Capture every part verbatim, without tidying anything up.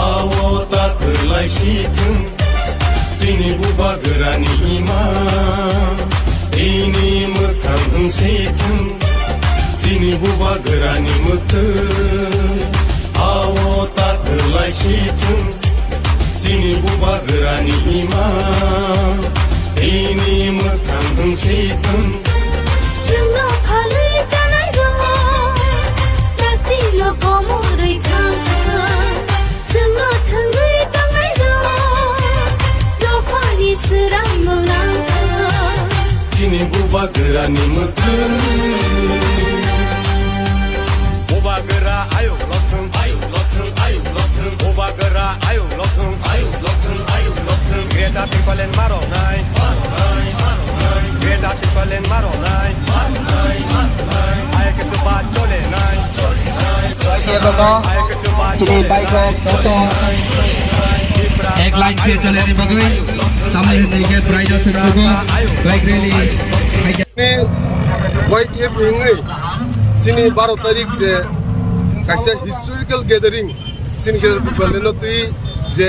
Ao ta kwlai si thung, chini bubagrani ima, tini mwkhang wng si thung, chini bubagrani mwkhang. Ao ta kwlai si thung, chini bubagrani ima, tini mwkhang wng si thung. Chwngno phalwi janai rok, taktino komorwi thang thang. Chwngno thwngwi tongnai rok, dophani swrang mwlang thang. Chini bubagrani mwkhang. Bubagra ayuk lothung, ayuk lothung, ayuk lothung. Bubagra ayuk lothung, ayuk lothung, ayuk lothung. Greater Tipraland maronai, maronai, maronai. Greater Tipraland maronai, maronai, maronai. Ayuk chuba cholenai, cholenai, cholenai. Ayuk chuba chini bike rok joto ek line khe chole ni bagwi tamni hwnwi khe pride o thwngthogo bike rally. Ni Y T F ni wngwi chini baro tarik je kaisa historical gathering, chini Greater Tipraland no twi je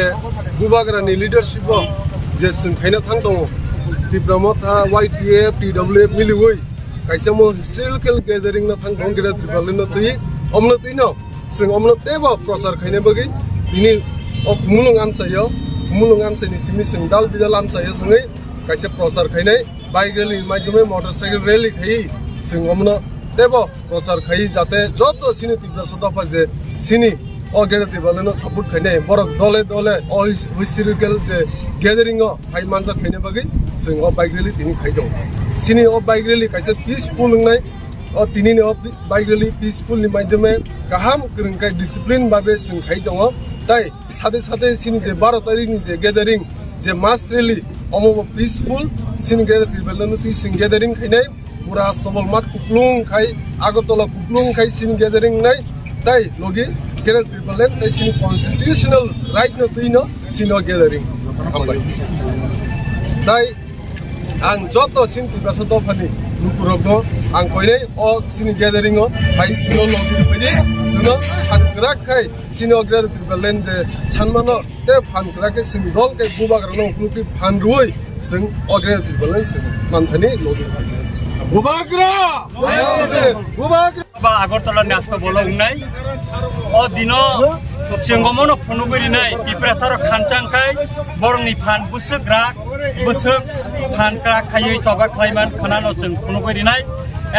bubagrani leadership o je chwng khaina thang tongo, Tipra Motha, Y T F, T W F miliwi kaisa mo historical gathering no thang tongo Greater Tipraland no twi, omno twi no chwng omno teibo prochar khaina bagwi tini o Khumulwng amchaio, Khumulwng amchaini simi chwng dal bidal amchaio thangwi kaisa prochar khainai. Bike rally ni maidhome, motorcycle rally khai chwng omno teibo prochar khai, jate joto chini Tiprasa dopha je chini o Greater Tipraland no support khainai borok dole dole o his-, historical je gathering o phai manjak khaina bagwi chwng o bike rally tini khai tongo. Chini o bike rally kaisa peaceful wngnai, o tini ni o pi-, bike rally peaceful ni maidhome kaham kwrwng khai discipline babe chwng khai tongo, tai Sade sade chini je baro tarik ni je gathering, je mass rally, omo bo peaceful, chini Greater Tipraland no twi chwng gathering khainai, pura Sobol Math kuplung khai, Agartala kuplung khai chini gathering nai, tai logi Greater Tipraland tai chini constitutional right no twi no chini o gathering. Hambai. Tai Ang joto chini Tiprasa dophani lukurokno ang koinai o chini gathering o phai chwngno logi rwbaidi, chwngno phan kwrak khai chini o Greater Tipraland je sanmano tei phan kwrak khe chwng dol kai bubagrano ukulukwi phan rwui chwng o Greater Tipraland chwng manthani logi rwbaidi. Bubagra! Bubagra! Ba Agartala ni Astobolo wngnai. O dino chwng omono phunugwi rinai, Tiprasa rok khanchang khai borokni phan bwswk rak, bwswk phan kwrak khaiwi choba khlaiman khwnano chwng phunugwi rinai.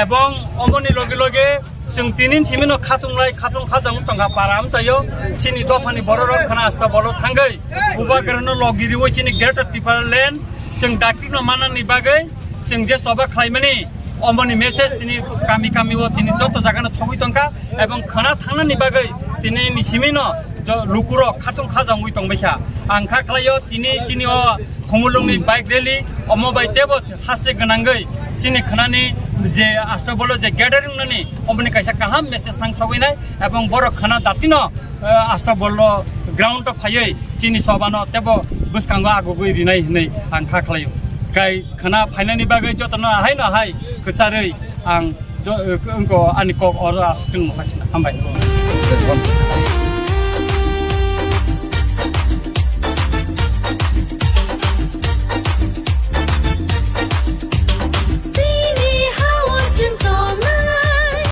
Ebong omoni loge loge chwng tinin simino khatung lai, khatung khajang tongkha para amchaio. Chini dophani bororok khwna Astobolo thangwi bubagrano logi riwi chini Greater Tipraland chwng daktino manani bagwi chwng je choba khlaimani, omoni message tini kami kami o tini joto jagano sogwi tongkha, ebong khwna thangnani bagwi tini ni simino jo-, lukurok khatung khajangwi tongbaikha. Ang kha khlaio tini chini o Khumulwngni bike rally, omo bai teibo haste gwnangwi chini khwnani je Astobolo je gathering nani, omoni kaisa kaham message thang sogwinai, ebong borok khwna datino eh, Astobolo ground o phaiwi chini choba no teibo bwskango agugwi rinai hinwi ang kha khlaio. Kai khwna phainani bagwi jotono ahai no hai kwcharwi ang jo-, eh, wngko ani kok oro aswk tongmung kha sina. Hambai.